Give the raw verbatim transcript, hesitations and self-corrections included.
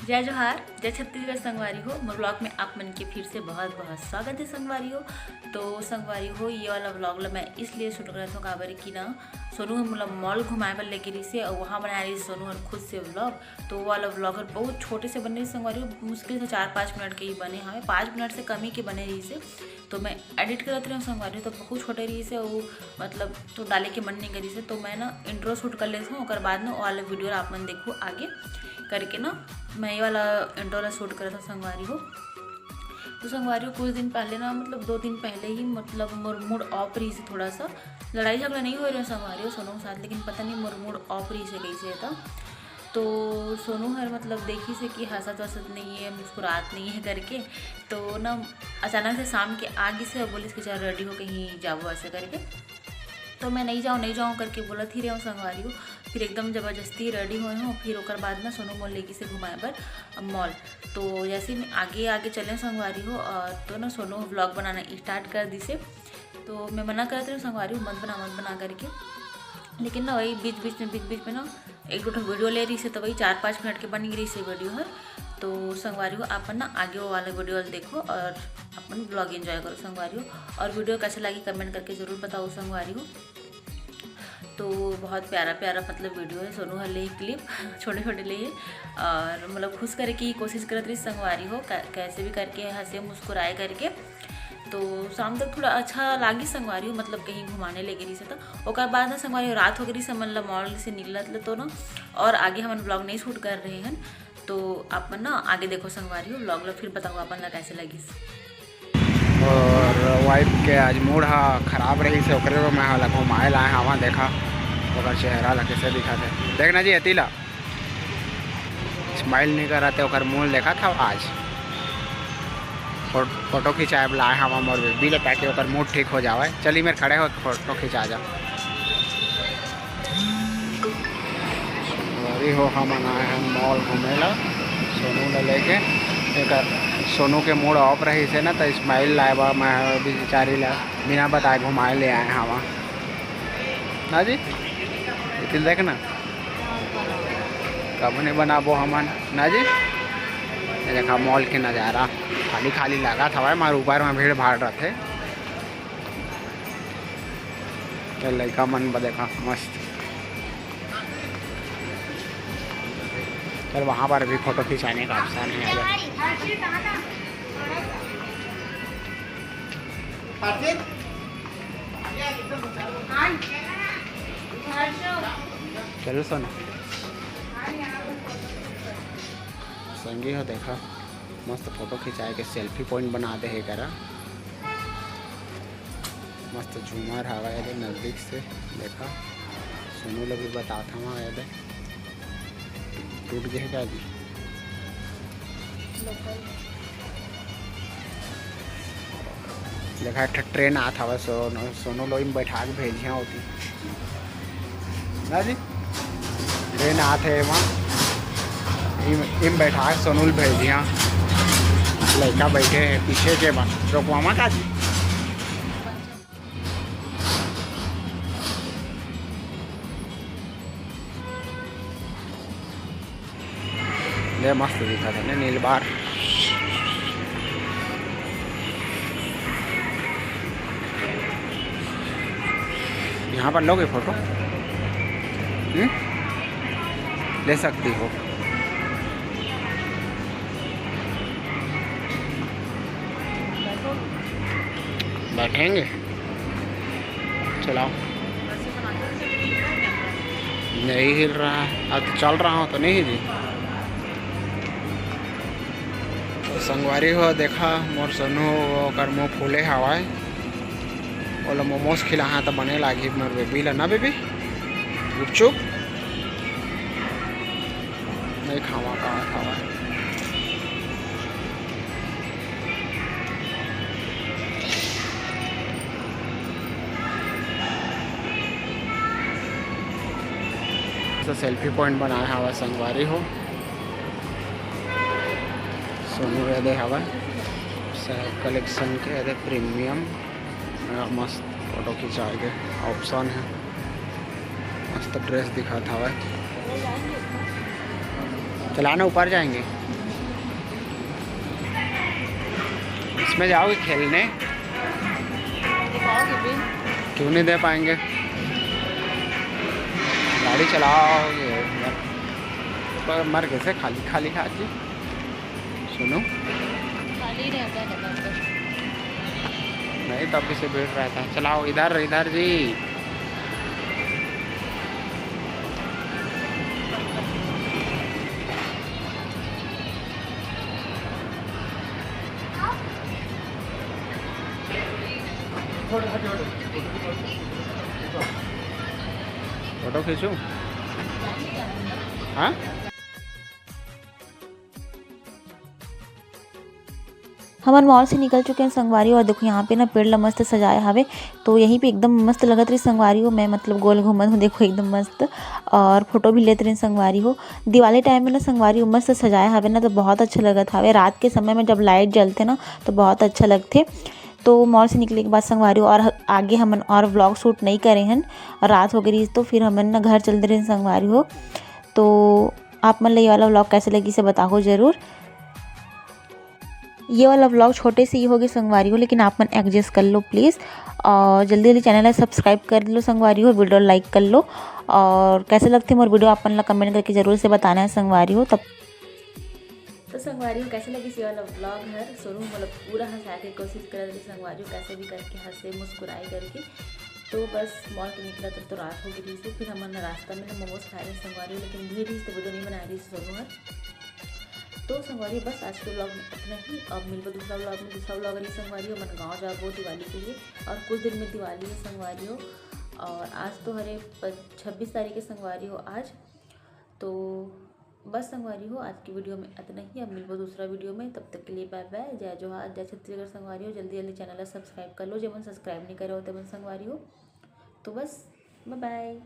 जय जोहार, जय छत्तीसगढ़ संगवारी हो। मोर vlog में आप मन के फिर से बहुत बहुत स्वागत है संगवारी हो। तो संगवारी हो, ये वाला vlog ला मैं इसलिए shoot करत हूँ, काबर कि ना सोनू ह मोला mall घुमाए बर लेके रहिस हे, और वहाँ बनाए रहिस सोनू हर खुद से vlog। तो वो वाला vlog हर बहुत छोटे से बने रहिस संगवारी हो, मुश्किल से चार पाँच मिनट के ही बने हवे, पाँच मिनट से कम ही के बने रहिस हे। तो मैं edit करत रहे हूँ संगवारी हो, तो बहुत छोटे रहिस हे वो, मतलब तो डाले के मन नहीं करिस हे, तो मैं ना intro shoot कर लेत हूँ, ओकर बाद ना वो वाला video आप मन देखो आगे करके ना। मैं ये वाला intro ला shoot करत हूँ संगवारी हो। तो संगवारी हो, कुछ दिन पहले ना, मतलब दो दिन पहले ही, मतलब मोर mood off रहिस हे थोड़ा सा, लड़ाई झगड़ा नहीं हो रहे संगवारी हो सोनू के साथ, लेकिन पता नहीं मोर mood off रहिस हे कैसे था। तो सोनू हर मतलब देखिस हे कि हंसत वसत नहीं है, मुस्कुरात नहीं है करके, तो ना अचानक से साम के आ गिस हे और बोलिस कि चल ready हो, कहीं जाबो ऐसे करके। तो मैं नहीं जाऊँ, नहीं जाऊँ करके बोलत ही रहे हूँ संगवारी हो। फिर एकदम जबरदस्ती ready होए हूँ, फिर ओकर बाद ना सोनू मोला लेगिस हे घुमाए बर mall। तो जैसे ही मैं आगे आगे चले संगवारी हो, और तो ना सोनू vlog बनाना start कर दिस हे। तो मैं मना करत रहे हूँ संगवारी हो, मत बना, मत बना करके, लेकिन ना वही बीच बीच में, बीच बीच में ना एक दो ठो video ले रहिस हे, तो वही चार पाँच मिनट के बन गे रहिस हे video हर। तो संगवारी हो, आप मन ना आगे वो वाला video ला देखो और अपन vlog enjoy करो संगवारी हो। और video कैसे लगी comment करके जरूर बताओ संगवारी हो। तो बहुत प्यारा प्यारा मतलब video है, सोनू हर ले clip छोटे छोटे ले हे, और मतलब खुश करे की कोशिश करत रहिस संगवारी हो, कै-, कैसे भी करके हंसे मुस्कुराए करके। तो शाम तक थोड़ा अच्छा लागिस संगवारी हो, मतलब कहीं घुमाने लेगे रहिस हे। तो ओकर बाद ना संगवारी हो, रात हो गे रहिस, हमन ला mall से निकलत ले तो ना, और आगे हमन vlog नहीं shoot कर रहे हैं। तो आप मन ना आगे देखो संगवारी हो vlog ला, फिर बताओ आप मन ला कैसे लगिस। और wife के आज mood हा खराब रहिस हे, ओकरे बर मैं हा ला घुमाए लाए हवा। देखा ओकर चेहरा ला कैसे दिखत हे, देखना जी, एती ला smile नहीं करत हे, ओकर मुंह देखत हव आज। फो-, photo खिंचाए बर लाए हवा मोर baby ला, ताकि ओकर mood ठीक हो जावे। चली मेर खड़े हो photo खिंचा जा। अरे हो, हमन आए हन mall घूमे ला सोनू ला लेके। एकर सोनू के mood off रहिस हे ना, त smile लाए बर मैं बेचारी ला बिना बताए घुमाए ले आए हवा। ना जी, इतिल देख ना, कब नहीं बनाबो हमन ना जी। ये देखा mall के नजारा, खाली खाली लागत हवय, मार ऊपर में भीड़ भाड़ रथे। ये लइका मन ब देखा मस्त। चल, वहाँ पर भी photo खिंचाने का option है। चलो सोना। संगी हो देखा, मस्त photo खिंचाए के selfie point बना दे हे करा। मस्त झूमर हवा है नजदीक से देखा। सोनू ला भी बतात हवा है। टूट गए का जी? देखा, एक ठो train आत हवय, सोनू, सोनू लो इम बैठा के भेजिया होती ना जी। Train आत है वहाँ, इम, इम बैठा के सोनू ल भेजिया। लड़का बैठे हैं पीछे के बा, रोकवामा का जी। ले मस्त दिखत हे नीलबार। यहाँ पर लोगे photo? हम्म? ले सकती हो। बैठेंगे। चलाओ। नहीं हिल रहा है। अब तो चल रहा हूँ तो नहीं हिली। तो संगवारी हो देखा, मोर सोनू ओकर मुंह फूले हवाए। ओला momos खिलाहा त बने लागी मोर baby ला ना baby। गुपचुप नहीं खावा का खावा। तो selfie point बनाए हवा संगवारी हो। सोनू एदे हवा collection के एदे premium। मस्त photo खिंचाए के option है। मस्त dress दिखात हवय। चलाना, ऊपर जाएंगे। इसमें जाओगे खेलने? क्यों नहीं दे पाएंगे? गाड़ी चलाओगे? पर मर कैसे खाली खाली खाती। सुनो, खाली रहता है तो। नहीं, तब भी से भीड़ रहता है। चलाओ इधर, इधर जी। फोटो खींचूं? हाँ। हमन मॉल से निकल चुके हैं संगवारी हो, और देखो यहाँ पे ना पेड़ ला मस्त सजाए हवे, तो यहीं पे एकदम मस्त लगत रही संगवारी हो। मैं मतलब गोल घूमत हूँ, देखो एकदम मस्त, और फोटो भी लेत रही संगवारी हो। दिवाली टाइम में ना संगवारी हो मस्त सजाए हवे ना, तो बहुत अच्छा लगत हवे। रात के समय में जब लाइट जलथे ना, तो बहुत अच्छा लगथे। तो मॉल से निकले के बाद संगवारी हो, और ह-, आगे हमन और व्लॉग शूट नहीं करे हन, और रात हो गई रही, तो फिर हमन ना घर चल दे रहे संगवारी हो। तो आप मन ला ये वाला व्लॉग कैसे लगी से बताओ जरूर। ये वाला व्लॉग छोटे से ही होगे संगवारी हो, लेकिन आप मन एडजस्ट कर लो प्लीज, और जल्दी जल्दी चैनल ला सब्सक्राइब कर लो संगवारी हो, वीडियो लाइक कर लो, और कैसे लगथे मोर वीडियो आप मन ला कमेंट करके जरूर से बताना है संगवारी हो। तब तो संगवारी हो, कैसे लगिस ये वाला व्लॉग हर? सोनू मोला पूरा हंसाए के कोशिश करत रही संगवारी हो, कैसे भी करके हंसे मुस्कुराए करके। तो बस मॉल के निकला तब तो रात हो गई रही, फिर हमन रास्ता में ना मोमोज खाए रहे संगवारी हो, लेकिन भीड़ रही तो वीडियो नहीं बना रही सोनू हर। तो संगवारी हो, बस आज के व्लॉग में इतना ही। अब मिलबो दूसरा व्लॉग में, दूसरा व्लॉग रही संगवारी हो, हमन गाँव जाबो दिवाली के लिए, और कुछ दिन में दिवाली है संगवारी हो, और आज तो हरे प-, छब्बीस तारीख है संगवारी हो आज। तो बस संगवारी हो, आज की वीडियो में इतना ही। अब मिलबो दूसरा वीडियो में, तब तक के लिए बाय बाय, जय जोहार, जय छत्तीसगढ़ संगवारी हो। जल्दी जल्दी चैनल ला सब्सक्राइब कर लो, जेमन सब्सक्राइब नहीं करे हो तेमन संगवारी हो। तो बस बाय बाय।